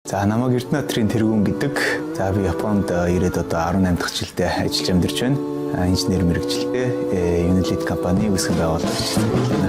За, намайг Эрдэнэ тэргүүн гэдэг. За, би Японд ирээд одоо 18 дахь жилдээ ажиллаж амьдарч байна. Инженер мэргэжилтэй, Unilite компани үүсгэн байгуулагч байна.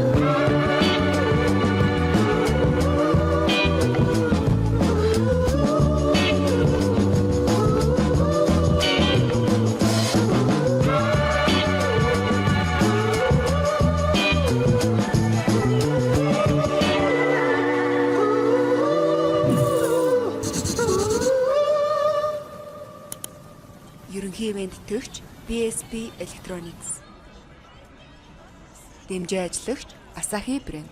Ерөнхий мэндтгэгч BSP Electronics. Дэмжин ажиллагч Asahi брэнд.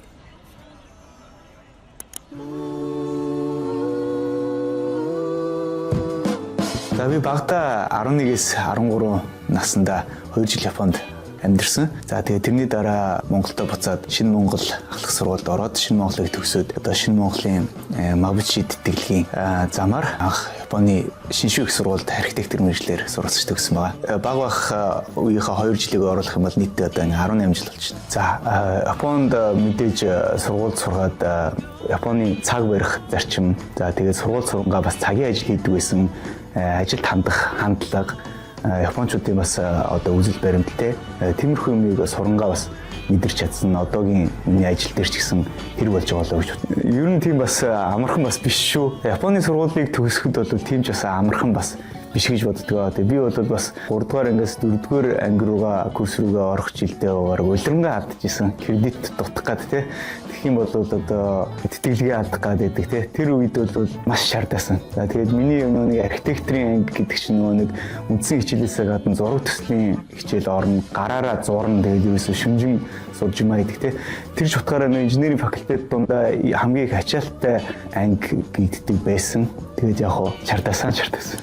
За, би багадаа 11-ээс 13 наснда 2 жил Японд амьдарсан. За, тэгээ тэрний дараа Монголдо буцаад Шинэ Монгол ахлах сургуульд ороод Шинэ Монголыг төгсөөд одоо Шинэ Монголын Мабучи тэтгэлгийн замаар анх Японы Шиншүү их сургуульд архитектор мэргэжлээр суралцж төгссөн байгаа. Бага байх үеийнхээ 2 жилийг оруулах юм бол нийтдээ одоо 18 жил болж байна. За, Японд мэдээж сургуульд сургаад Японы цаг барих зарчим. За, тэгээд сургууль сурангаа бас цагийн ажил хийдэг байсан, ажилд хандах хандлага, японочдын бас одоо үзэл баримттай тиймэрхүү юмыг сурангаа бас мэдэрч чадсан, одоогийн миний ажил дээр ч гэсэн хэрэг болж байгаа болоо гэж. Ер нь тийм бас амархан бас биш шүү. Японы сургуулийг төгсөхөд бол тийм ч бас амархан бас биш гэж боддог. Тэгээ би бол бас 3 дугаар ангиас 4 дугаар анги руугаа курс руугаа орох жилдээ бараг улирангаа алдчихсан. Кредит дутах гад те. Тэгэх юм бол одоо тэтгэлгээ алдах гад байдаг те. Тэр үед бол маш шаардсан. За, тэгээд миний нэг архитекторын анги гэдэг чинь нөгөө нэг үндсэн хичээлээсээ гадна зураг төслийн хичээл орно, гараараа зурна, тэгээд ерөөсөө шүнжин сурж юмаа гэдэг те. Тэр ч утгаараа нөгөө инженерийн факультет дундаа хамгийн их ачаалттай анги гэддэг байсан. Тэгээд яг хуу чардаасан чардаасан.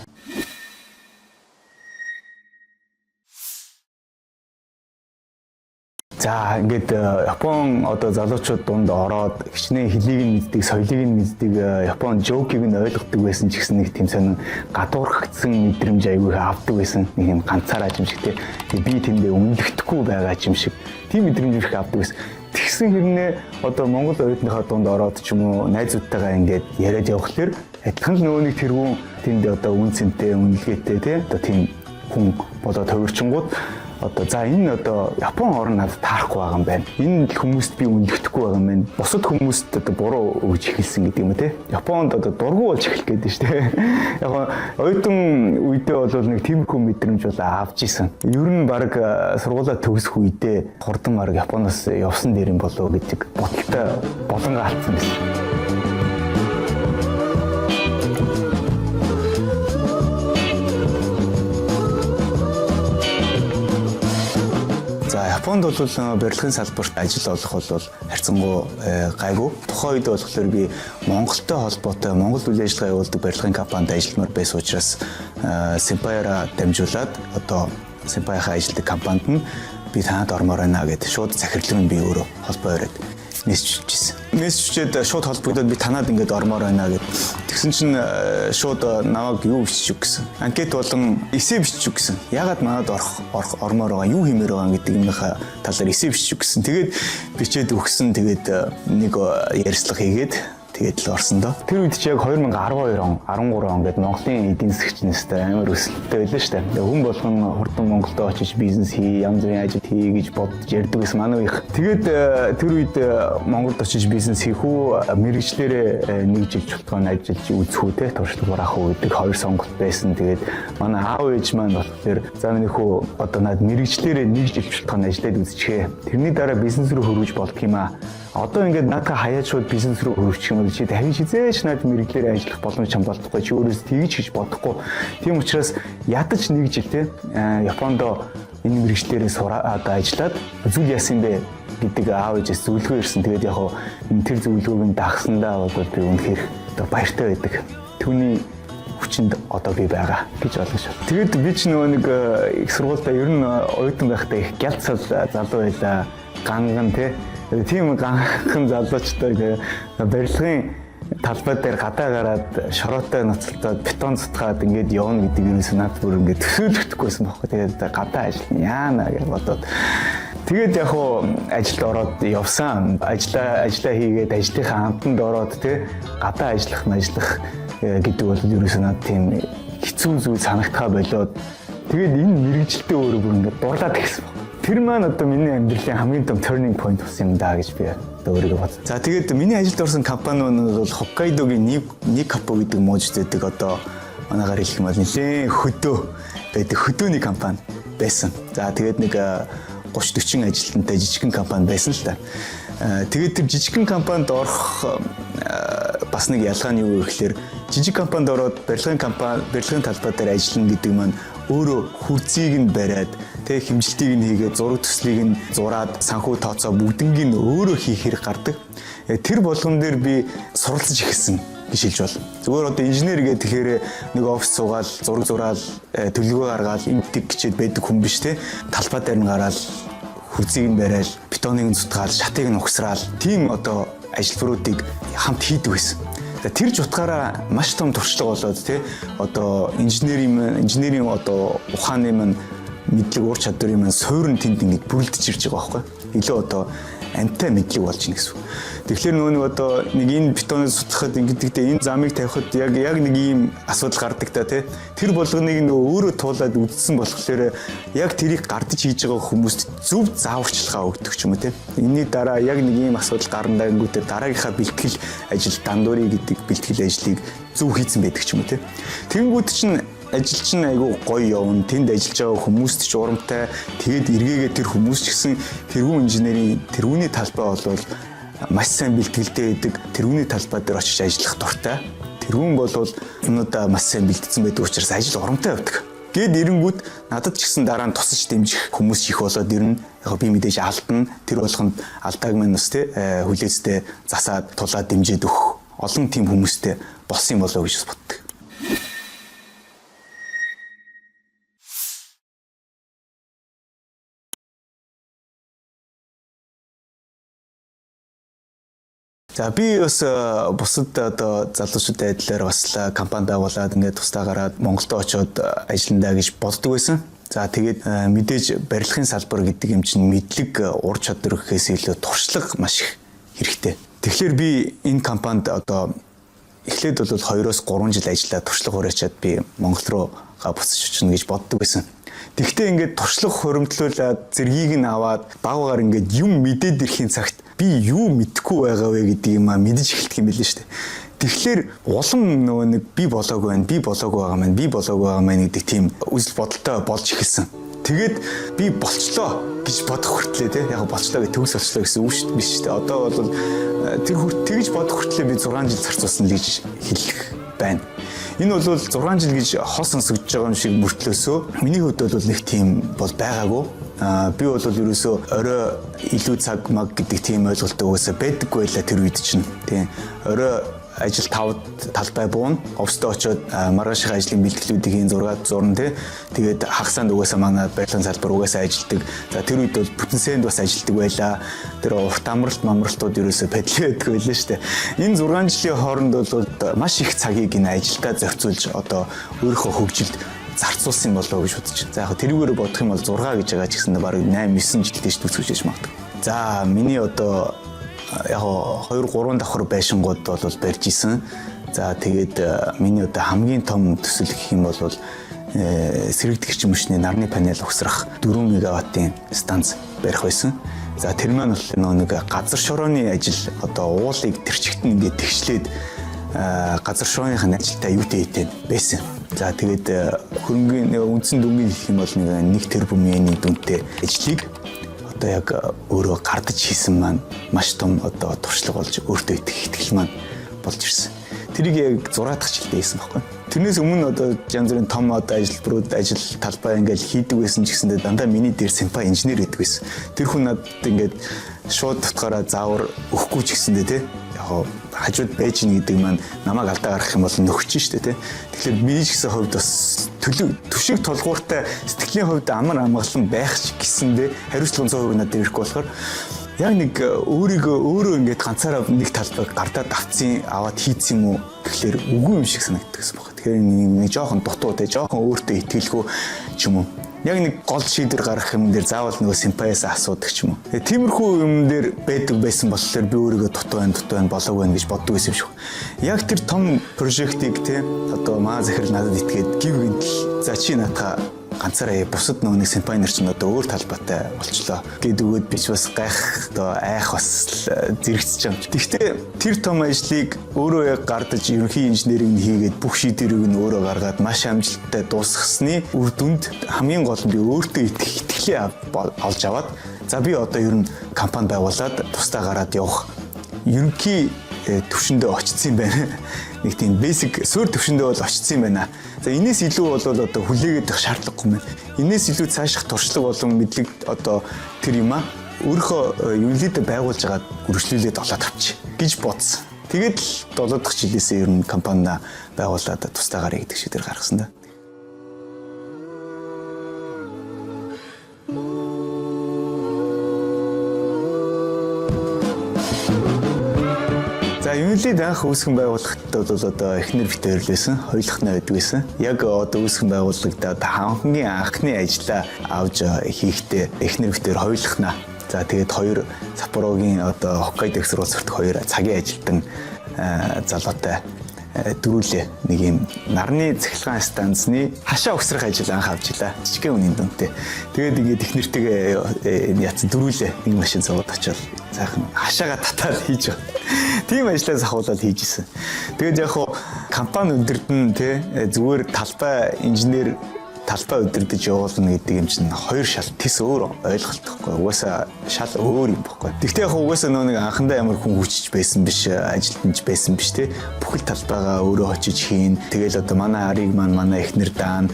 За, ингээд Япон одоо залуучууд дунд ороод хичнээн хэлийг нь мэддэг, соёлыг нь мэддэг, Япон joke ийг нь ойлгодог байсан ч гэсэн нэг тийм сонин гадуурхагдсан мэдрэмж айгүй их авдаг байсан. Нэг юм ганцаараа юм шиг те. Би тэндээ үнэлэгдэхгүй байгаа юм шиг тийм мэдрэмж их авдаг байсан. Тэгсэн хэрнээ одоо Монгол оюутныхаа дунд ороод ч юм уу найзуудтайгаа ингээд яриад явхлаар адилхан л нөгөө нэг тэргүүн тэнд одоо үн цэнтэй, үнэлгээтэй те, одоо тийм хүн болоод хувирчингууд одоо за энэ одоо Япон орн надад таарахгүй байгаа юм байна. Энэ хүмүүст би үнэлэгдэхгүй байгаа юм байна. Бусад хүмүүст одоо буруу өгж эхэлсэн гэдэг юм уу те. Японд одоо дургу болж эхлэх гэдэг шүү дээ. Яг оюутан үедээ бол нэг тиймэрхүү мэдрэмж бол авч исэн. Ер нь баг сургуулаа төгсөх үедээ хурдан баг Японоос явсан дээр юм болов уу гэдэг бодолтой болонгаа алдсан байсан. За, Японд бол барилгын салбарт ажил олох бол харьцангуй гайгүй. Тухайн үед болохоор би Монголтой холбоотой Монгол үйл ажиллагаа явуулдаг барилгын компанид ажилламаар байсан учраас Сэмпайраа дамжуулаад одоо Сэмпайхаа ажилладаг компанид нь би танад ормоор байна гэд шууд захирлын нь би өөрөө холбоо бариад мессеж бичсэн. Мессеж бичээд шууд холбогдоод би танад ингээд ормоор байна гэд. Тэгсэн чинь шууд намайг юу бичиж өг гэсэн. Анкет болон эссе бичиж өг гэсэн. Ягаад манад орох орох ормоор байгаа, юу хиймээр байгаа гэдэг юмныхаа талаар эссе бичиж өг гэсэн. Тэгээд бичээд өгсөн. Тэгээд нэг ярилцлага хийгээд тэгээд л орсон доо. Тэр үед чи яг 2012 он, 13 он гээд Монголын эдийн засгч нэстэй амар өсөлттэй байлаа шүү дээ. Тэгээ хүн болгон хурдан Монголд очиж бизнес хий, янз бүрийн ажил хий гэж бодож ярьдаг байсан манай үеих. Тэгээд тэр үед Монголд очиж бизнес хийх үү, мэргэжлээрээ нэг жил чултгаан ажиллаж үзэх үү те, туршлага авах уу гэдэг хоёр сонголт байсан. Тэгээд манай аав ээж маань болохоор за миний хүү, одоо над мэргэжлээрээ нэг жил чултгаан ажиллаад үзчихээ. Тэрний дараа бизнес рүү хөрвөж болдго юм аа. Одоо ингээд наадаа хаяад шууд бизнес рүү хөрвчих юм бол чи дахин хизээч над мэргэжлээрээ ажиллах боломж чамд олдохгүй, чи өөрөөс тэгж гэж бодохгүй. Тийм учраас ядаж нэг жил те Японд энэ мэргэжлээрээ сураа одоо ажиллаад зүйл яасан бэ гэдэг аав ээжээс зөвлөгөө ирсэн. Тэгээд яг тэр зөвлөгөөг нь дагсандаа бол би үнэхээр одоо баяртай байдаг. Түүний хүчинд одоо би байгаа гэж ойлгож байна. Тэгээд би ч нөгөө нэг их сургуультай ер нь оюутан байхдаа их гялцал залуу байлаа. Ганган те. Тийм ганхан залуучтай барилгын талбай дээр гадаа гараад шороотой ноцолтоод бетон цутгаад ингээд явна гэдэг юусэн над бүр ингээд төсөөлөгдөхгүй байсан байхгүй. Тэгээд гадаа ажиллана яана гэж бодоод тэгээд яг хуу ажилд ороод явсан. Ажлаа хийгээд ажлынхаа амтанд ороод те гадаа ажиллах ажиллах гэдэг бол ерөөсөө надад тийм хэцүү зүйл санагдахаа болоод тэгээд энэ мэргэжилдээ өөрөө бүр ингээд дурлаад ирсэн баг. Тэр маань одоо миний амьдралын хамгийн том turning point болсон юм даа гэж би одоо өөрийгөө бод. За, тэгээд миний ажилд орсон компани нь бол Хоккайдогийн Никапо гэдэг муужид байдаг, одоо манайгаар хэлэх юм бол нэлээд хөдөө байдаг хөдөөний компани байсан. За, тэгээд нэг 30 40 ажилтнтай жижигхэн компани байсан л та. Тэгээд тэр жижигхэн компанид орох бас нэг ялгаа нь юу вэ гэхээр жижиг компанид ороод барилгын компани, барилгын талбай дээр ажиллана гэдэг маань өөрөө хүрзийг нь бариад, тэг хэмжилтийг нь хийгээд, зураг төслийг нь зураад, санхүү тооцоо бүгднийг нь өөрөө хийх хэрэг гардаг. Тэр болгон дээр би суралцж эхэлсэн гэж хэлж байна. Зүгээр одоо инженер гэдэг тэгэхээр нэг офис суугаал, зураг зураал, төлөвлөгөө гаргаал, ингэдэг гэчээд байдаг хүн биш, те. Талбай дээр нь гараал, хүрзийг нь бариал, бетоныг нь зутгаал, шатыг нь угсраал, тийм одоо ажилбаруудыг хамт хийдэг байсан. За, тэр ч утгаараа маш том туршлага болоод, тий, одоо инженерийн одоо ухааны маань мэдлэг, ур чадварын маань суурь нь тэнд ингэж бүрэлдэж ирж байгаа байхгүй. Илүү одоо амьтай мэдлэг болж байна гэсэн үг. Тэгэхээр нөгөө нэг одоо нэг энэ бетоныг сутлахад ингэдэгтэй, энэ замыг тавихад яг нэг ийм асуудал гардаг та, тий. Тэр болгоныг нөгөө өөрөө туулаад үзсэн болохоор яг тэрийг гардаж хийж байгаа хүмүүст зөв зааварчилгаа өгдөг ч юм уу, тий. Энийний дараа яг нэг ийм асуудал гарна даа гингүүтээ дараагийнхаа бэлтгэл ажил дандури гэдэг бэлтгэл ажлыг зөв хийцэн байдаг ч юм уу, тий. Тэнгүүд чинь ажил чинь айгүй гоё явна. Тэнд ажиллаж байгаа хүмүүст ч урамтай. Тэгээд эргээгээ тэр хүмүүс ч гэсэн тэргүүн инженерийн тэргүүний талбай болвол маш сайн бэлтгэлтэй байдаг. Тэргүүний талбай дээр очиж ажиллах дуртай. Тэргүүн болвол юмнуудаа маш сайн бэлтгэсэн байдаг учраас ажил урамтай явдаг. Гээд ирэнгүүт надад ч гэсэн дараа нь тусаж дэмжих хүмүүс их болоод ирнэ. Яг би мэдээж алдна. Тэр болгонд алдааг маань бас тий хүлээцтэй засаад тулаад дэмжиж өгөх олон тийм хүмүүстэй болсон юм болоо гэж боддог. За, би бас бусад одоо залуучуудын адилаар бас компани байгуулад, ингээд тусдаа гараад Монголд очиод ажиллана гэж боддог байсан. За, тэгээд мэдээж барилгын салбар гэдэг юм чинь мэдлэг, ур чадвар гэхээс илүү туршлага маш их хэрэгтэй. Тэгэхээр би энэ компанид одоо эхлээд бол 2-оос 3 жил ажиллаад туршлага хураачаад би Монгол руу буцаж очино гэж боддог байсан. Тэгвэл ингээд туршлага хуримтлуулад, зэргийг нь аваад, баг багаар ингээд юм мэдээд ирэхийн цагт би юу мэдэхгүй байгаа вэ гэдэг юм а мэдэж эхэлдэг юм билээ шүү дээ. Тэгэхээр улам нөгөө нэг би болоогүй байна, би болоогүй байгаа маань, би болоогүй байгаа маань гэдэг тийм үзэл бодолтой болж эхэлсэн. Тэгээд би болчлоо гэж бодох хүртлээ, тий. Яг болчлоо гэж төгс болчлоо гэсэн үг шүү биш шүү дээ. Одоо бол тэр хүрт тэгж бодох хүртлээ би 6 жил зарцуулсан л гэж хэлэх байна. Энэ бол 6 жил гэж хол сонсогдож байгаа юм шиг мөртлөөсөө миний хувьд бол нэг тийм бол байгаагүй. Би бол ерөөсөө орой илүү цаг маг гэдэг тийм ойлголт угаасаа байдаггүй байлаа тэр үед чинь. Тийм. Орой ажил 5-д талбай буuna. Оффистоо очиод маргаашийн ажлын бэлтгэлүүдийг хийн, зургаад зурна, тий. Тэгээд хагасаанд угаасаа манай барилгын салбар угаасаа ажилдаг. За, тэр үед бол бүтэн сэнд бас ажилдаг байлаа. Тэр урт амралт мамралтууд ерөөсөө падлаа байдаг байлаа шүү дээ. Энэ 6 жилийн хооронд бол маш их цагийг энэ ажилдаа зарцуулж, одоо өөрийнхөө хөгжилд зарцуулсан юм болоо гэж бодож байна. За, яг тэрүүгээр бодох юм бол 6 гэж байгаа ч гэсэн бараг 8 9 жилдээ ч зүгсэж магадгүй. За, миний одоо яг 2 3 давхар байшингууд бол барьж исэн. За, тэгээд миний одоо хамгийн том төсөл гэх юм бол сэрэгдэх эрчим хүчний нарны панел угсрах 4 мегаваттын станц барих байсан. За, тэр маань бол нөгөө нэг газар шорооны ажил, одоо уулыг тэр чигт нь ингээд тэгшлээд газар шорооных нь ажилтаа юутэй байсан. За, тэгээд хөрөнгөний үндсэн дүнгийн хэлэх юм бол нэг 1 тэрбум йений дүнтэй ажлыг одоо яг өөрөө гардаж хийсэн маань маш том одоо туршлага болж, өөртөө итгэх итгэл маань болж ирсэн. Тэрийг яг 6 дахь жилдээ хийсэн байхгүй. Тэрнээс өмнө одоо янз бүрийн том одоо ажилбарууд, ажил талбай ингээл хийдэг байсан ч гэсэндээ дандаа миний дээр сэмпай инженер гэдэг байсан. Тэр хүн надад ингээд шууд утгаараа заавар өгөхгүй ч гэсэндээ, тий, яг хажууд байж гин гэдэг маань намайг алдаа гаргах юм бол нөхч штэ, тий. Тэгэхээр миний ч гэсэн хувьд бас төлөв түшиг тулгууртай сэтгэлийн хувьд амар амгалан байх ч гэсэндээ хариуцлага 100% надад ирэхгүй болохоор яг нэг өөрийгөө өөрөө ингээд ганцаараа нэг талбайг гардаад авцсан, аваад хийцэн юм уу гэхлээр үгүй юм шиг санагддаг гэсэн байна. Тэгэхээр нэг жоохон дутуу, те, жоохон өөртөө итгэлгүй ч юм уу. Яг нэг гол шийдвэр гаргах юм дээр заавал нөгөө сэмпаяас асуудаг ч юм уу. Тэгээ тиймэрхүү юм дээр байдаг байсан болохоор би өөрийгөө дутуу байна, дутуу байна, болоог байна гэж боддог байсан юм шиг. Яг тэр том прожектыг те одоо маа захирал надад итгээд гів гинтэл за чи наадхаа ганцаараа бусад нөгөө нэг сэмпай нар чинь одоо өөр талбайтай болчлоо гэд өгөөд би ч бас гайх одоо айх бас зэрэгцэж байгаа юм. Гэхдээ тэр том ажлыг өөрөө яг гардаж ерөнхий инженерийг нь хийгээд бүх шийдвэрийг нь өөрөө гаргаад маш амжилттай дуусгасны үр дүнд хамгийн гол нь би өөртөө итгэх итгэлээ олж аваад за би одоо ер нь компани байгуулад тусдаа гараад явах ерөнхий төвшөндөө очсон юм байна. Нэг тийм basic суурь төвшөндөө бол очсон юм байна. За энэс илүү бол одоо хүлээгээд байх шаардлагагүй юм байна. Энэс илүү цааших туршлага болон мэдлэг одоо тэр юм аа өөрийнхөө юнлид байгуулж байгаад үргэлжлүүлээд олоод авчих гэж бодсон. Тэгээд л 7 дахь жилээсээ ер нь компани байгуулад тусдаа гарыг гэдэг шийдвэр гаргасан да. За Юнлид анх үүсгэн байгууллагт бол одоо эхнэр бит хоёр л байсан, хоёулахнаа байдаг байсан. Яг одоо үүсгэн байгуулагдаад хамгийн анхны ажлаа авч хийхдээ эхнэр бит хоёр хоёулахнаа. За тэгээд хоёр Саппорогийн одоо Хоккайдо их сургууль сурдаг хоёр цагийн ажилтан залуутай дөрүүлээ нэг юм нарны цахилгаан станцны хашаа угсрах ажил анх авч илаа. Жижигхэн үнийн дүнтэй. Тэгээд ингээд их нэртэйгээ яцсан дөрүүлээ нэг машин цугаад очиод сайхан хашаага татаад хийж байгаа. Тийм ажлаа сахуулаад хийж исэн. Тэгээд яг хуу компани өдөрдөн те зүгээр талбай инженер талбай удирдах явуулна гэдэг юм чинь хоёр шал тис өөр ойлголт байхгүй. Угаасаа шал өөр юм байхгүй. Тэгвэл яг угаасаа нөө нэг анхандаа ямар хүн хүчиж байсан биш, ажилтнч байсан биш те. Бүхэл талбайгаа өөрөө очиж хийн. Тэгэл одоо манай арыг маань манай эхнэр даана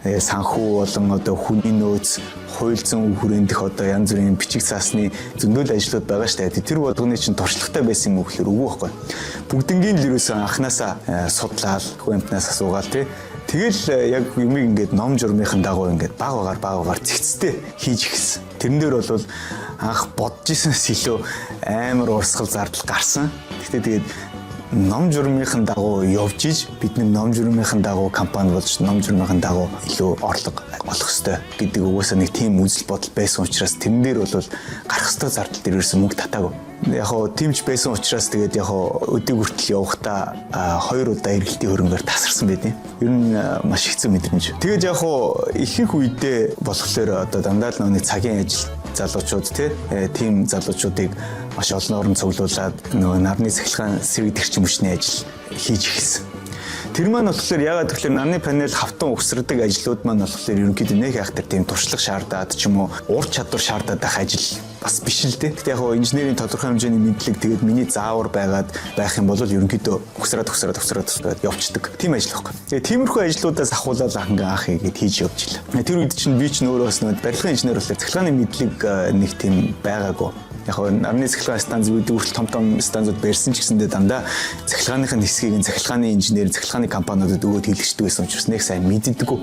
санхүү болон одоо хүний нөөц, хууль зүйн үе хүрээндх одоо янз бүрийн бичиг цаасны зөндөл ажлууд байгаа штэ. Тэр болгоны чинь туршлагатай байсан юм уу гэхээр үгүй байхгүй. Бүгднгийн л ерөөсөө анханасаа судлаал, хүн амтнаас асуугаал тий. Тэгэл яг юмыг ингээд ном журмынхан дагуу ингээд баг багаар баг багаар цэгцтэй хийж эхэлсэн. Тэрэн дээр бол анх бодож ирсэнээс илүү амар урсгал зардал гарсан. Гэхдээ тэгээд ном журмынхан дагуу явж иж бид нар ном журмынхан дагуу компани болж ном журмынхан дагуу илүү орлого олох ёстой гэдэг угаасаа нэг тийм үзэл бодол байсан учраас тэрэн дээр бол гарах ёстой зардал дээр ерөөсөн мөнгө татаагүй. Яг хоо тимч байсан учраас тэгээд яг хоо өдийг хүртэл явахдаа хоёр удаа эргэлтийн хөрөнгөөр тасарсан байдیں۔ Ер нь маш хэцүү мэдрэмж. Тэгээд яг хоо ихэнх үедээ болохоор одоо дандаа л нэг цагийн ажил залуучууд тийм залуучуудыг маш олон орон цуглуулад нөгөө нарны цахилгаан сэргийдэх эрчим хүчний ажил хийж эхэлсэн. Тэр маань болохоор яагаад гэвэл нарны панел хавтан угсардаг ажлууд маань болохоор ерөнхийдөө нэг их тэр тийм туршлага шаардаад ч юм уу ур чадвар шаардаад байх ажил бас биш л дээ. Гэтэ яг хоо инженерийн тодорхой хэмжээний мэдлэг тэгээд миний заавар байгаад байх юм бол ерөнхийдөө угсраад угсраад угсраад угсраад явцдаг. Тийм ажил байхгүй. Тэгээд тиймэрхүү ажлуудаас ахуулаад анх анх хийгээд хийж явж илаа. Тэр үед чинь би чинь өөрөө бас нөгөө барилгын инженер болохоор цахилгааны мэдлэг нэг тийм байгаагүй. Яг хоо нарны цахилгаан станц үед хүртэл том том станцууд барьсан ч гэсэндээ дандаа цахилгааныхын хэсгийг цахилгааны инженер, цахилгааны компаниудад өгөөд хийлгэждэг байсан учраас нэг сайн мэддэггүй.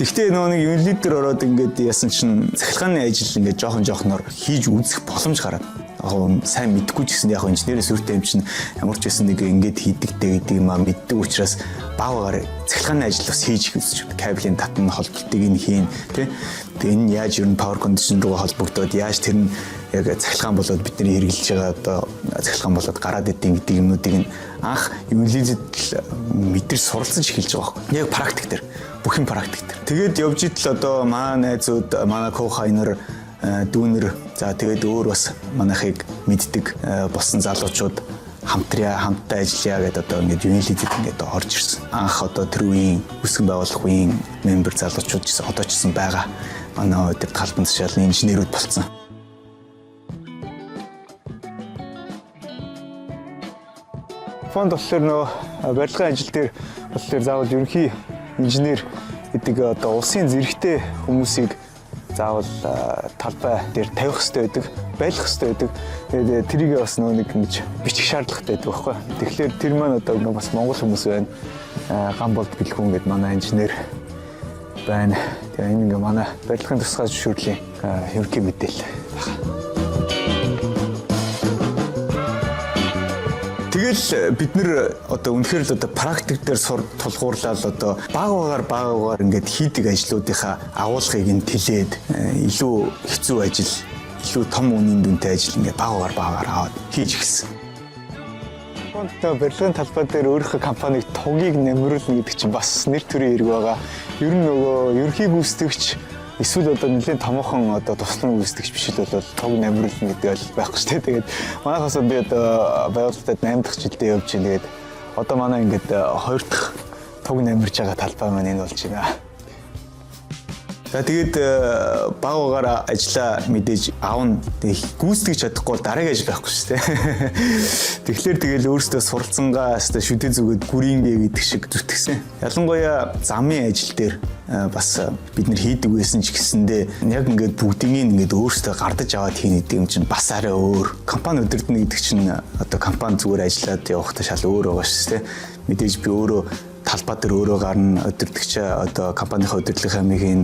Тэгвэл нөгөө нэг Юнлид дээр ороод ингээд яасан чинь цахилгааны ажил ингээд жоохон жоохноор хийж үзэх боломж гараад. Яг сайн мэдгүй ч гэсэн яг инженерийн сүртэй юм чинь ямар ч байсан нэг ингээд хийдэгтэй гэдэг юм а мэддэг учраас баг багаар цахилгааны ажил бас хийж үзэж кабелийн татна холболтыг нь хийн тий. Тэгээ энэ яаж ер нь power condition руу холбогдоод яаж тэр нь яг цахилгаан болоод бидний хэрэглэж байгаа одоо цахилгаан болоод гараад идэв гэдэг юмнуудыг нь анх юнлизэд мэдэрч суралцаж эхэлж байгаа байхгүй. Яг практик дээр бүх юм практик дээр. Тэгээд явж идэл одоо манай найзууд, манай кохайнер, дүүнер, за тэгээд өөр бас манайхыг мэддэг болсон залуучууд хамтрия, хамтдаа ажиллая гэдээ одоо ингээд Юнлизэд ингээд орж ирсэн. Анх одоо тэр үеийн үүсгэн байгуулах үеийн member залуучууд ч гэсэн одоо ч гэсэн байгаа. Манай өдөр талбан тушаалны инженерүүд болцсон. Фонд болохоор нөгөө барилгын ажил дээр болохоор заавал ерөнхий инженер гэдэг одоо улсын зэрэгтэй хүмүүсийг заавал талбай дээр тавих хэрэгтэй байдаг, байлгах хэрэгтэй байдаг. Тэгээд тэрийг бас нөгөө нэг ингэж бичих шаардлагатай байдаг байхгүй. Тэгэхээр тэр маань одоо бас монгол хүмүүс байна. Гам болд бэлхүүн гэдэг манай инженер байна. Тэгээ энэ ингээ манай барилгын тусгай зөвшөөрлийн ерөнхий мэдээлэл байна. Тэгэл бид нэр одоо үнэхээр л одоо практик дээр сур тулгуурлаад одоо баг багаар баг багаар ингээд хийдэг ажлуудынхаа агуулгыг нь тэлээд илүү хэцүү ажил, илүү том үнийн дүнтэй ажил ингээд баг багаар багаар аваад хийж эхэлсэн. Японд барилгын талбай дээр өөрийнхөө компаниг тугийг нэмрүүлнэ гэдэг чинь бас нэр төрийн хэрэг байгаа. Ер нь нөгөө ерөнхий гүйцэтгэгч эсвэл одоо нэлээд томоохон одоо туслан гүйцэтгэгч биш л бол туг нэмрүүлнэ гэдэг бол байхгүй шүү дээ. Тэгээд манайхаас би одоо байгууллагад 8 дахь жилдээ явж байна. Тэгээд одоо манай ингээд хоёр дахь туг нэмэрч байгаа талбай маань энэ болж байна. За, тэгээд баг багаараа ажлаа мэдээж аавна. Тэгээд гүйцэтгэж чадахгүй бол дараагийн ажил байхгүй шүү дээ. Тэгэхээр тэгэл өөрсдөө суралцсангаа өстой шүдэ зүгээд гүрингээ гэдэг шиг зүтгэсэн. Ялангуяа замын ажил дээр бас бид нар хийдэг байсан ч гэсэндээ яг ингээд бүгднийг ингээд өөрсдөө гардаж аваад хийнэ гэдэг юм чинь бас арай өөр. Компани удирдна гэдэг чинь одоо компани зүгээр ажиллаад явахдаа шал өөр байгаа шүү дээ. Мэдээж би өөрөө талбай дээр өөрөө гарна, удирдагч одоо компанийнхаа удирдлагын амийг хийн,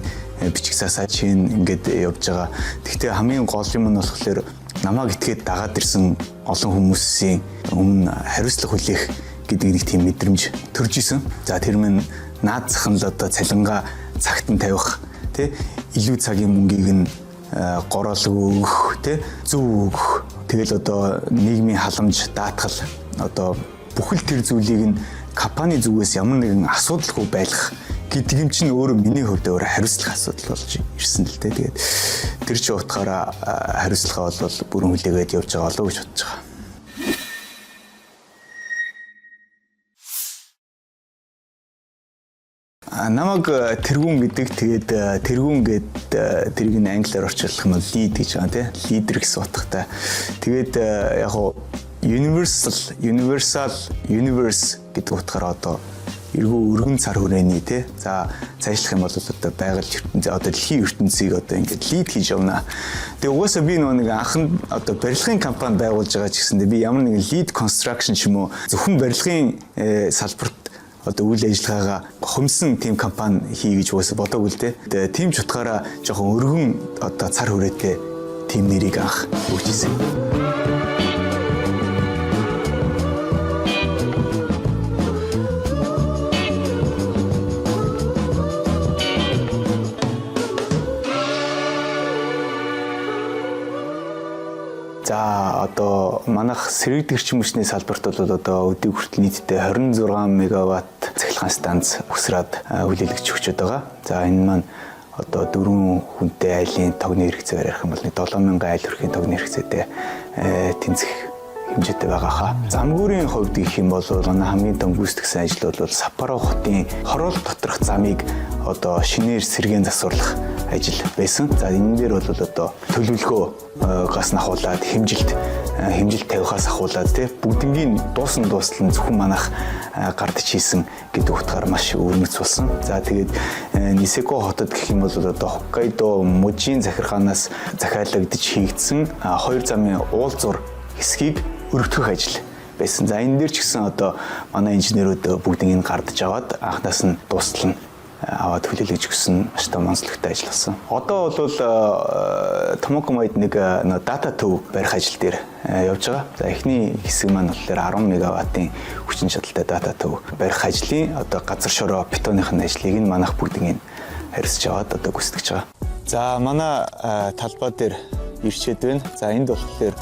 бичиг цаасаа чин ингээд явж байгаа. Гэхдээ хамгийн гол юм нь болохоор намайг итгээд дагаад ирсэн олон хүмүүсийн өмнө хариуцлага хүлээх гэдэг нэг тийм мэдрэмж төрж исэн. За, тэр минь наад зах нь л одоо цалингаа цагт нь тавих, тий, илүү цагийн мөнгийг нь гороолгүй өгөх, тий, зөв өгөх, тэгэл одоо нийгмийн халамж даатгал, одоо бүхэл тэр зүйлийг нь компани зүгээс ямар нэгэн асуудалгүй байлгах гэдэг юм чинь өөрөө миний хувьд өөрөө хариуцлах асуудал болж ирсэн л дээ. Тэгээд тэр чинь утгаараа хариуцлага бол бүрэн хүлээгээд явж байгаа болов уу гэж бодож байгаа. Намайг тэргүүн гэдэг. Тэгээд тэргүүн гээд тэрийг нь англиар орчуулах юм бол lead гэж байгаа, тий. Лидер гэсэн утгатай. Тэгээд яг уу universal, universal, universe гэдэг утгаараа одоо эргүү өргөн цар хүрээний, тий. За, цаашлах юм бол одоо байгаль ертөнц, одоо дэлхийн ертөнцийг одоо ингээд lead хийж явна. Тэгээ угаасаа би нөгөө нэг анхан одоо барилгын компани байгуулж байгаа ч гэсэндээ би ямар нэгэн lead construction ч юм уу, зөвхөн барилгын салбарт одоо үйл ажиллагаагаа хомсон тийм компани хий гэж угаасаа бодоогүй л дээ. Тэгээ тийм ч утгаараа жоохон өргөн одоо цар хүрээтэй тийм нэрийг анх өгч ирсэн. За, одоо манайх сэргийдэг эрчим хүчний салбарт бол одоо өдийг хүртэл нийтдээ 26 мегаватт цахилгаан станц угсраад хүлээлгэж өгчөөд байгаа. За, энэ маань одоо дөрвөн хүнтэй айлын тогны хэрэгцээгээр ярих юм бол нэг 7000 айл өрхийн тогны хэрэгцээтэй тэнцэх хэмжээтэй байгаа хаа. Замгүүрийн хувьд гэх юм бол манай хамгийн том гүйцэтгэсэн ажил бол Саппоро хотын хороол доторх замыг одоо шинээр сэргээн засварлах ажил байсан. За, энэ дээр бол одоо төлөвлөгөө гас ахуулаад хэмжилт тавихаас ахуулаад, тий, бүгднгийн дуусан дуустал нь зөвхөн манайх гардаж хийсэн гэдэг утгаар маш өвөрмөц болсон. За, тэгээд Нисеко хотод гэх юм бол одоо Хоккайдо мужийн захиргаанаас захиалагдж хийгдсэн хоёр замын уулзуур хэсгийг өргөтгөх ажил байсан. За, энэ дээр ч гэсэн одоо манай инженерүүд бүгднийг нь гардаж аваад анхнаас нь дуустал нь аваад хүлээлгэж өгсөн маш том онцлогтой ажил болсон. Одоо бол Томокомойд нэг дата төв барих ажил дээр явж байгаа. За, эхний хэсэг маань болохоор 10 мегаваттын хүчин чадалтай дата төв барих ажлын одоо газар шороо бетоных нь ажлыг нь манайх бүгднийг харьцаж аваад одоо гүйцэтгэж байгаа. За, манай талбай дээр ирчээд байна. За, энд болохоор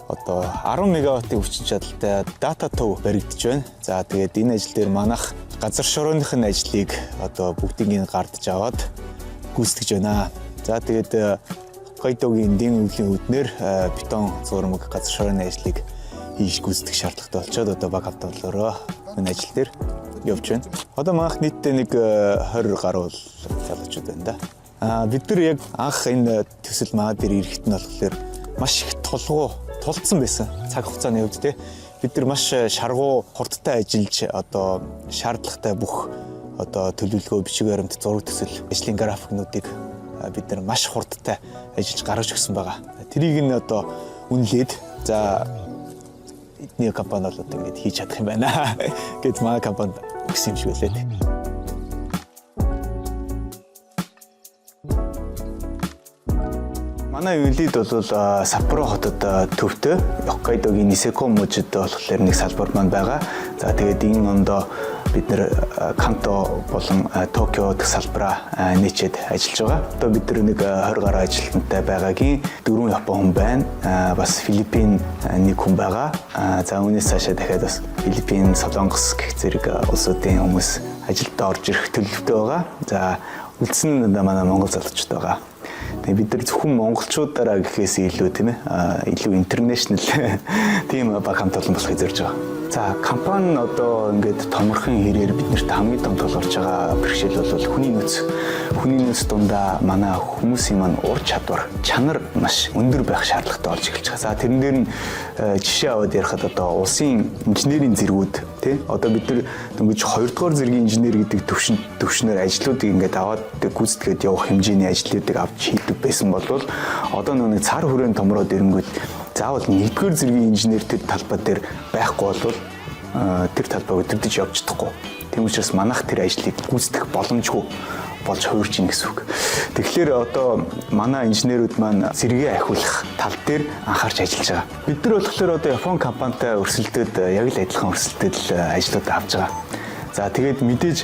одоо 10 мегаваттын хүчин чадалтай дата төв баригдаж байна. За, тэгээд энэ ажил дээр манайх газар шорооных нь ажлыг одоо бүгдийг нь гардаж аваад гүйцэтгэж байна. За, тэгээд Хоккайдогийн эндийн өвлийн үүднээр бетон зурмаг газар шорооны ажлыг хийж гүйцэтгэх шаардлагатай болчоод одоо баг автолороо энэ ажил дээр явж байна. Одоо манайх нийтдээ нэг 20 гаруй залуучууд байна да. А бид нар яг анх энэ төсөл маа дээр ирэхэд нь болохоор маш их тулгуу тулцсан байсан. Цаг хугацааны хувьд, те, бид нар маш шаргуу хурдтай ажиллаж одоо шаардлагатай бүх одоо төлөвлөгөө, бичиг баримт, зураг төсөл, ажлын графикнуудыг бид нар маш хурдтай ажиллаж гаргаж өгсөн байгаа. Тэрийг нь одоо үнэлээд, за, эдний компани бол одоо ингэж хийж чадах юм байна гэд манай компанид өгсөн юм шиг байлээ. Манай Unilead бол Саппоро хотод төвтэй Хоккайдогийн Нисеко мужид болохоор нэг салбар маань байгаа. За, тэгээд энэ ондоо бид нэр Канто болон Токио дэх салбараа нээчээд ажиллаж байгаа. Одоо бид нар нэг 20 гаруй ажилтнтай байгаагийн дөрвөн Япон хүн байна. Бас Филиппин нэг хүн байгаа. За, үүнээс цаашаа дахиад бас Филиппин, Солонгос гэх зэрэг улсуудын хүмүүс ажилдаа орж ирэх төлөвтэй байгаа. За, үлдсэн нь манай монгол залуучууд байгаа. Тэгээ бид нар зөвхөн монголчуудаараа гэхээс илүү, тийм ээ, илүү international тийм баг хамт олон болохыг зорж байгаа. За, компани нь одоо ингээд томорхон хэрээр биднэрт хамгийн том тулгарч байгаа бэрхшээл бол хүний нөөц. Хүний нөөц дундаа манай хүмүүсийн маань ур чадвар, чанар маш өндөр байх шаардлагатай болж эхэлж байгаа. За, тэрэн дээр нь жишээ аваад ярихад одоо улсын инженерийн зэргүүд, тий, одоо бид нар дөнгөж 2 дугаар зэргийн инженер гэдэг төвшнөр ажлуудыг ингээд аваад гүйцэтгээд явах хэмжээний ажлуудыг авч хийдэг байсан бол одоо нэг цар хүрээн томроод ирэнгүүт заавал 1-р зэргийн инженер тэр талбай дээр байхгүй бол тэр талбайг өдөрдөж явж чадахгүй. Тийм учраас манайх тэр ажлыг гүйцэтгэх боломжгүй болж хувирч ийн гэсэн үг. Тэгэхээр одоо манай инженерүүд маань зэрэгээ ахиулах тал дээр анхаарч ажиллаж байгаа. Бид нар болохоор одоо Япон компанитай өрсөлдөд, яг л адилхан өрсөлдөд л ажлууд авч байгаа. За, тэгээд мэдээж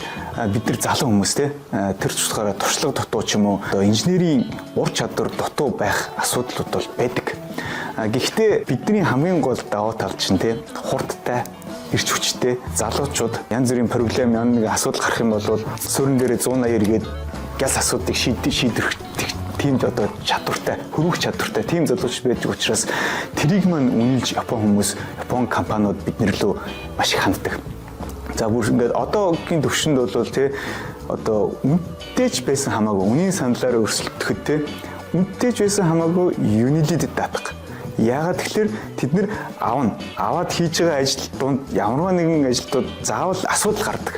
бид нар залуу хүмүүс, те, тэр ч утгаараа туршлага дутуу ч юм уу, одоо инженерийн ур чадвар дутуу байх асуудлууд бол байдаг. Гэхдээ бидний хамгийн гол давуу тал чинь, те, хурдтай, эрч хүчтэй залуучууд. Янз бүрийн проблем, янз нэг асуудал гарах юм бол суурин дээрээ 180 эргээд гяс асуудлыг шийдвэр тийм одоо чадвартай, хөрвөх чадвартай тийм залууч байдаг учраас тэрийг маань үнэлж Япон хүмүүс, Япон компаниуд бид нар лүү маш их ханддаг. За, бүр ингээд одоогийн төвшөнд бол, тий, одоо үнэтэй ч байсан хамаагүй, үнийн саналаар өрсөлдөхөд, тий, үнэтэй ч байсан хамаагүй Unilead даатга. Яагаад тэгэхээр тэд нэр авна. Аваад хийж байгаа ажил дунд ямарваа нэгэн ажилтнууд заавал асуудал гардаг.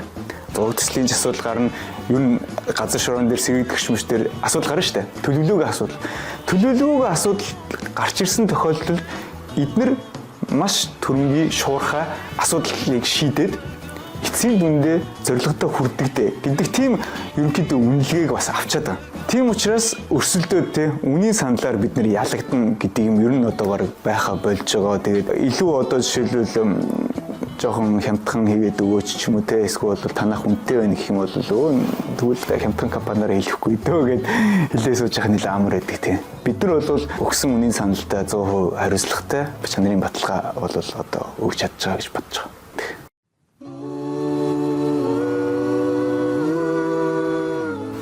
Зураг төслийн ч асуудал гарна, ер нь газар шороон дээр сэргийдэх шмөш дээр асуудал гарна шүү дээ. Төлөвлөгөөгийн асуудал. Төлөвлөгөөгийн асуудал гарч ирсэн тохиолдолд эднэр маш түрэнгийн шуурхай асуудлыг шийдээд эцсийн дүндээ зорилготой хүрдэг дээ гэдэг тийм ерөнхийдөө үнэлгээг бас авчаад байгаа. Тийм учраас өрсөлдөөд, те, үнийн саналаар бид нэр ялагдана гэдэг юм ер нь одоогоор байха болж байгаа. Тэгээд илүү одоо жишээлбэл жоохон хямдхан хийгээд өгөөч ч юм уу, те, эсвэл бол танах үнэтэй байна гэх юм бол өө, тэгвэл хямдхан компаниар хэлэхгүй дөө гэд хэлээ сууж явах нэлээ амар байдаг, тийм. Бид нар бол өгсөн үнийн саналтай 100% хариуцлагатай чанарын баталгаа бол одоо өгч чадж байгаа гэж бодож байгаа.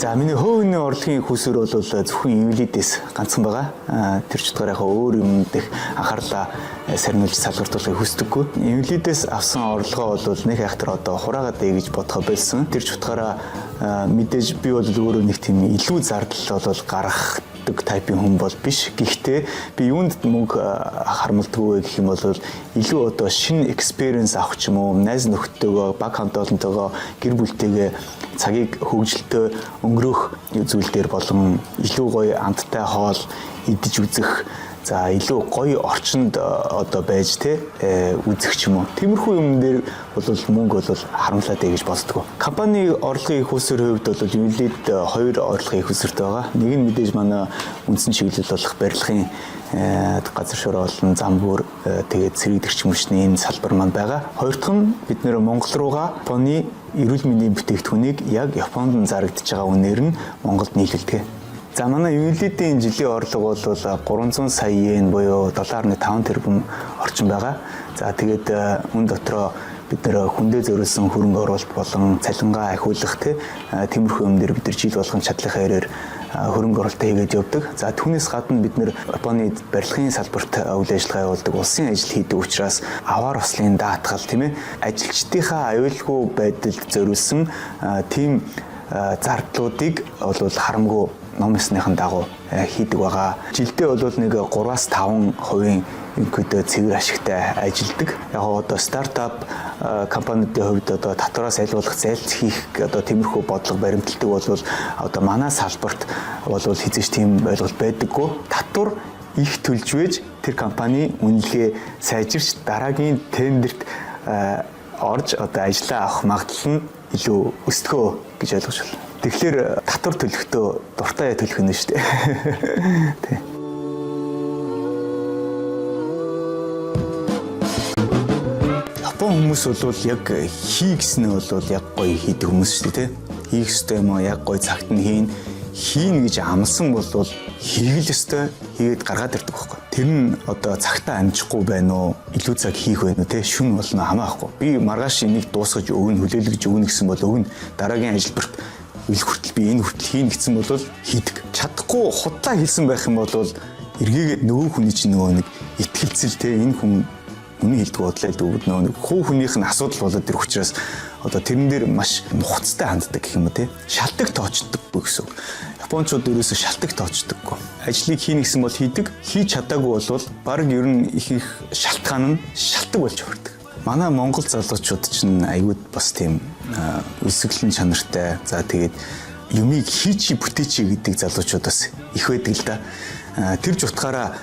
За, миний хувийн орлогын их үүсвэр бол зөвхөн Unilead-ээс ганцхан байгаа. Тэр ч утгаараа яг өөр юмд их анхаарлаа сарниулж салгартуулахыг хүсдэггүй. Unilead-ээс авсан орлогоо бол нэг айхтар одоо хураагаад ээ гэж бодохоо болсон. Тэр ч утгаараа мэдээж би бол өөрөө нэг тийм илүү зардал бол гаргах type ын хүн бол биш. Гэхдээ би юунд мөнгө харамлдаггүй вэ гэх юм бол илүү одоо шинэ experience авах ч юм уу, найз нөхдөдтэйгөө, баг хамт олонтойгоо, гэр бүлтэйгээ цагийг хөгжилтэй өнгөрөөх зүйл дээр болон илүү гоё амттай хоол идэж үзэх, за, илүү гоё орчинд одоо байж, те, үзэх ч юм уу. Тиймэрхүү юм дээр бол мөнгө бол харамлаад ээ гэж боддгоо. Компани орлогын их үүсвэрийн хувьд бол Unilead хоёр орлогын их үүсвэртэй байгаа. Нэг нь мэдээж манай үндсэн чиглэл болох барилгын газар шороо болон зам бүр, тэгээд сэргийдэгч мөчний энэ салбар маань байгаа. Хоёр дахь нь бид нэр Монгол руугаа Японы эрүүл мэндийн бүтээгдэхүүнийг яг Японд нь зарагдаж байгаа үнээр нь Монголд нийлүүлдэг. За, манай Unilead-ийн жилийн орлого бол 300 сая йен буюу доллар 5 тэрбум орчим байгаа. За, тэгээд үн дотроо бид нэр хүндээ зориулсан хөрөнгө оруулалт болон цалингаа ахиулах, тиймэрхүү юм дээр бид нар жил болгон чадлынхаа хэрээр хөрөнгө оруулалт хийгээд явдаг. За, түүнээс гадна бид нэр Японы барилгын салбарт үйл ажиллагаа явуулдаг, улсын ажил хийдэг учраас аваар ослын даатгал, тийм ээ, ажилчдынхаа аюулгүй байдалд зориулсан тийм зардлуудыг бол харамгүй ном ёсныхан дагуу хийдэг байгаа. Жилдээ бол нэг 3-аас 5 хувийн ерөнхийдөө цэвэр ашигтай ажилдаг. Яг одоо стартап компаниудын хувьд одоо татвараас аль болох зайлц хийх одоо тиймэрхүү бодлого баримталдаг бол одоо манай салбарт бол хэзээ ч тийм ойлголт байдаггүй. Татвар их төлж вэж тэр компани үнэлгээ сайжирч дараагийн тендерт орж одоо ажлаа авах магадлал нь илүү өсдгөө гэж ойлгож байна. Тэгэхээр татвар төлөхдөө дуртай төлөх нь шүү дээ. Тий. Япон хүмүүс бол яг хий гэснээ бол яг гоё хийдэг хүмүүс шүү дээ, тэ. Хийх ёстой юм аа яг гоё цагт нь хийн гэж амласан бол хийх л ёстой, хийгээд гаргаад ирдэг байхгүй. Тэр нь одоо цагтаа амжихгүй байна уу, илүү цаг хийх байна уу, тэ, шүн болно хамаахгүй. Би маргааш энийг дуусгаж өгнө, хүлээлгэж өгнө гэсэн бол өгнө. Дараагийн ажилбарт үл хүртэл би энэ хүртэл хийнэ гэсэн бол хийдэг. Чадахгүй худлаа хэлсэн байх юм бол эргээгээд нөгөө хүний чинь нөгөө нэг итгэлцэл, те, энэ хүн үнэн хэлдэг бодлоо хэлдэг нөгөө нэг хүү хүнийх нь асуудал болоод ирэх учраас одоо тэрэн дээр маш нухацтай ханддаг гэх юм уу, те, шалтгаан тоочдоггүй гэсэн үг. Япончууд ерөөсөө шалтгаан тоочдоггүй. Ажлыг хийнэ гэсэн бол хийдэг, хийж чадаагүй бол баг ер нь ихэнх шалтгаан нь шалтгаан болж хувирдаг. Манай Монгол залуучууд чинь аягүй бас тийм өлсгөлэн чанартай. За, тэгээд юмыг хийчи бүтээчи гэдэг залуучууд бас их байдаг л да. Тэр ч утгаараа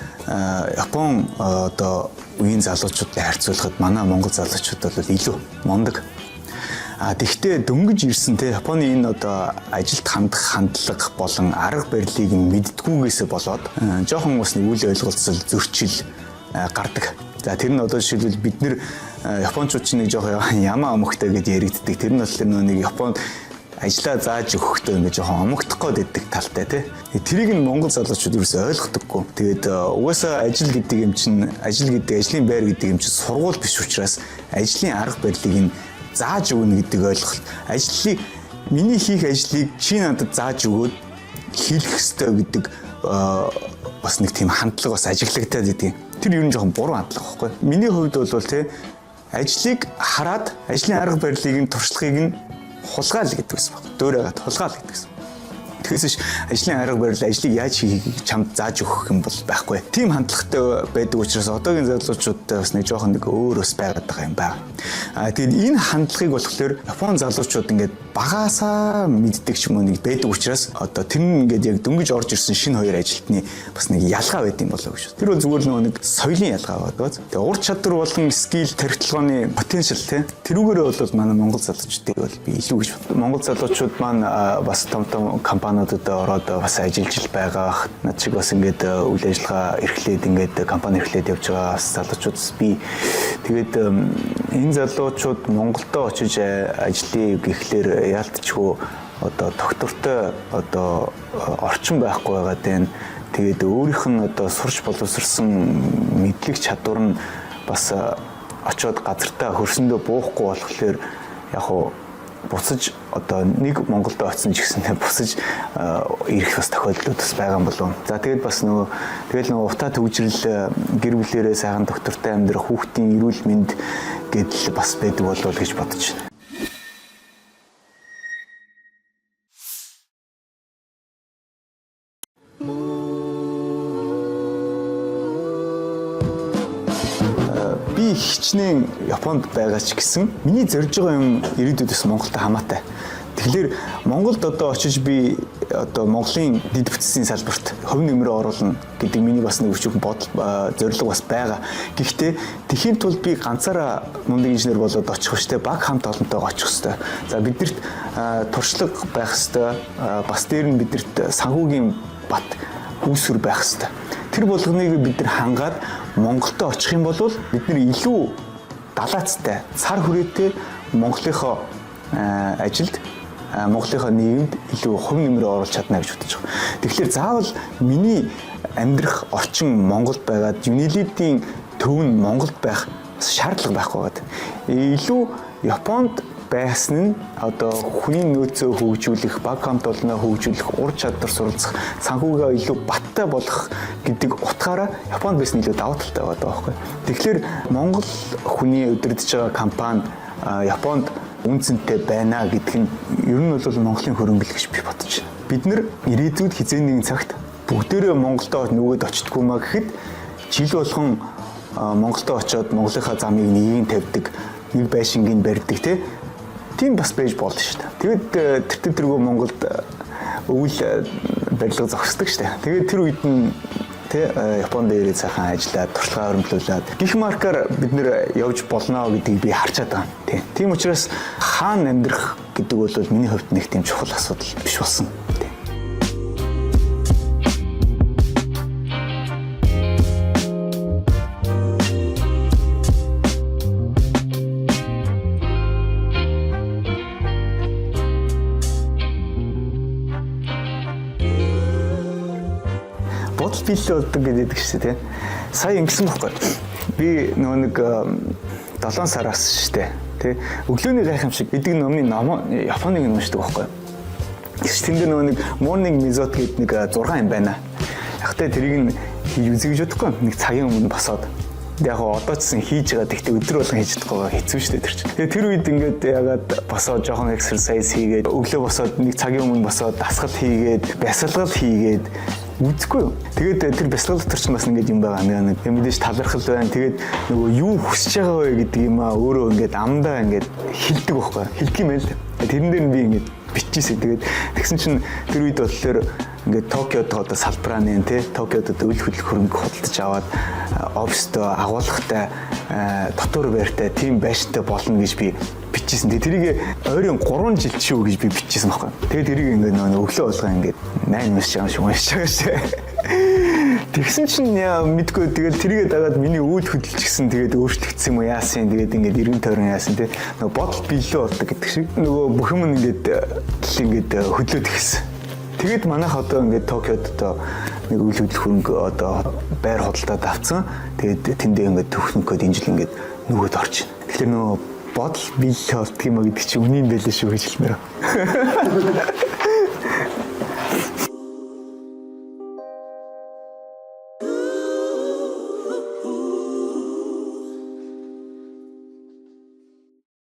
Япон одоо үеийн залуучуудтай харьцуулахад манай Монгол залуучууд бол илүү мундаг. А тэгвэл дөнгөж ирсэн, те, Японы энэ одоо ажилд хандах хандлага болон арга барилыг мэддгүүгээсээ болоод жоохон бас нэг үл ойлголцол, зөрчил гардаг. За, тэр нь одоо жишээлбэл бид нэр японочууд чинь нэг жоохон ямаа омогтой гэж яригддаг. Тэр нь болохоор нэг Японд ажлаа зааж өгөхдөө ингээд жоохон омогдох гээд байдаг талтай, тий. Тэрийг нь Монгол залуучууд ерөөсөй ойлгодоггүй. Тэгээд угаасаа ажил гэдэг юм чинь, ажил гэдэг, ажлын байр гэдэг юм чинь сургууль биш учраас ажлын арга барилыг нь зааж өгнө гэдэг ойлголт. Ажлыг, миний хийх ажлыг чи надад зааж өгөөд хийх ёстой гэдэг бас нэг тийм хандлага бас ажиглагдаад байдаг. Тэр ер нь жоохон буруу хандлага байхгүй. Миний хувьд бол, тий, ажлыг хараад ажлын арга барилыг нь, туршлагыг нь хулгаал гэдэг байсан баг. Дөөрөөд хулгаал гэдэг байсан. Тэгэхээс биш ажлын арга барил, ажлыг яаж хийхийг чамд зааж өгөх юм бол байхгүй. Тийм хандлагатай байдаг учраас одоогийн залуучуудтай бас нэг жоохон нэг өөр бас байгаад байгаа юм байна. А тэгээд энэ хандлагыг болохоор Япон залуучууд ингээд багаасаа мэддэг ч юм уу нэг байдаг учраас одоо тэр нь ингээд яг дөнгөж орж ирсэн шинэ хоёр ажилтны бас нэг ялгаа байд юм болоо гэж. Тэр бол зүгээр нөгөө нэг соёлын ялгаа байдаг. Тэгээ ур чадвар болон skill, тархитолгооны потенциал, те, тэрүүгээрээ бол манай Монгол залуучдыг бол би илүү гэж боддог. Монгол залуучууд маань бас том том компаниудад ороод бас ажиллаж л байгаа. Над шиг бас ингээд үйл ажиллагаа эрхлээд, ингээд компани эрхлээд явж байгаа бас залуучуудас би. Тэгээд энэ залуучууд Монголдо очиж ажиллая гэхлээр яалтчгүй одоо доктортой одоо орчин байхгүй байгаа даа. Тэгээд өөрийнх нь одоо сурч боловсрсан мэдлэг чадвар нь бас очиод газартаа хөрсөндөө буухгүй болохоор яг хуу буцаж одоо нэг Монголд очсон ч гэсэнээ буцаж ирэх бас тохиолдлууд бас байгаа юм болов. За, тэгээд бас нөгөө тэгэл нөгөө утаа төгжрөл, гэр бүлээрээ сайхан доктортой амьдрах, хүүхдийн эрүүл мэнд гэдэл бас байдаг болов гэж бодож байна. Би хичнээн Японд байгаа ч гэсэн миний зорж байгаа юм ирээдүйд бас Монголтой хамаатай. Тэгэхээр Монголд одоо очиж би одоо Монголын дэд бүтцийн салбарт хувь нэмрээ оруулна гэдэг миний бас нэг өчүүхэн бодол, зорилго бас байгаа. Гэхдээ тэхийн тулд би ганцаараа мундаг инженер болоод очих биш, те, баг хамт олонтойгоо очих хэвээр. За, биднэрт туршлага байх хэвээр, бас дээр нь биднэрт санхүүгийн бат үүсвэр байх хэвээр. Тэр болгоныг бид нар хангаад Монголдо очих юм бол бид нар илүү далаацтай, цар хүрээтэй Монголынхоо ажилд, Монголынхоо нийгэмд илүү хувь нэмрээ оруулах чадна гэж бодож байгаа. Тэгэхээр заавал миний амьдрах орчин Монголд байгаад Unilead-ийн төв нь Монголд байх шаардлага байхгүй байгаа. Илүү Японд байсан нь одоо хүний нөөцөө хөгжүүлэх, баг хамт олноо хөгжүүлэх, ур чадвар суралцах, санхүүгээ илүү баттай болгох гэдэг утгаараа Японд байсан илүү давуу талтай байгаа байхгүй. Тэгэхээр Монгол хүний удирдах байгаа компани Японд үн цэнтэй байна гэдг нь ер нь бол Монголын хөрөнгө л гэж би бодож байна. Бид нэр ирээдүйд хизээ нэгэн цагт бүгдээрээ Монголдо нүгэд очтгүй маа гэхэд жил болгон Монголдо очиод Монголынхаа замыг нэгийг тавьдаг, нэг байшингийг барьдаг, те, тийм бас байж болно шүү дээ. Тэгээд тэр тэргүй Монголд өвөл барилга зогсдог шүү дээ. Тэгээд тэр үед нь, тэ, Японд ирээд сайхан ажиллаад, туршлагаа өрөмтлүүлээд гих маркаар бид нэр явж болно гэдгийг би харчаад байгаа. Тий. Тийм учраас хаана амьдрах гэдэг бол миний хувьд нэг тийм чухал асуудал биш болсон. Тий. Бодол биелэл болдог гэдэг шүү дээ, тий. Сая ингэсэн бохгүй. Би нөгөө нэг 7 сараас шүү дээ. Тий. Өглөөний гайхамшиг гэдэг номны ном, Японы ном уншдаг байхгүй. Тэгс тэнд нөгөө нэг morning method гэдэг нэг 6 юм байна. Яг тэ тэрийг нь хийж үзье гэж бодохгүй. Нэг цагийн өмнө босоод. Яг одоо ч гэсэн хийж байгаа. Гэхдээ өдөр болгон хийж чадахгүй хэцүү шүү дээ тэр чинь. Тэгээ тэр үед ингээд ягаад босоод жоохон exercise хийгээд, өглөө босоод нэг цагийн өмнө босоод дасгал хийгээд, бясалгал хийгээд үзэхгүй юу. Тэгээд тэр бясалгал дотор чинь бас ингээд юм байгаа. Нэг мэдээж талархал байна. Тэгээд нөгөө юу хүсэж байгаа вэ гэдэг юм аа өөрөө ингээд амдаа ингээд хэлдэг байхгүй. Хэлдэг юм байл л. Тэрэн дээр нь би ингээд биччихсэн. Тэгээд тэгсэн чинь тэр үед болохоор ингээд Токиод одоо салбараа нэ тий, Токиод одоо үл хөдлөх хөрөнгө худалдаж аваад оффистой, агуулгатай, дотор байртай тийм байшинтай болно гэж би бичижсэн. Тэгээ тэрийг ойрын 3 жил ч юу гэж би бичижсэн байхгүй. Тэгээ тэрийг ингээд нөгөө өглөө болгоо ингээд 8 уншиж байгаа юм шиг уншиж байгаа шээ. Тэгсэн чинь яа мэдгүй, тэгэл тэрийгэ дагаад миний үйл хөдлөлч гэсэн тэгээд өөрчлөгдсөн юм уу яасан, тэгээд ингээд эргэн тойрон яасан тий, нөгөө бодол биелээ болдог гэдэг шиг нөгөө бүх юм ингээд л ингээд хөдлөөд эхэлсэн. Тэгээд манайх одоо ингээд Токиод одоо нэг үйл хөдлөх хөрөнгө одоо байр худалдаад авцсан. Тэгээд тэндээ ингээд төхнөх гээд энэ жил ингээд нүгэд орж байна. Тэгэхээр нөгөө бодол биелээ болдог юм а гэдэг чинь үнэн байлээ шүү гэж хэлмээр.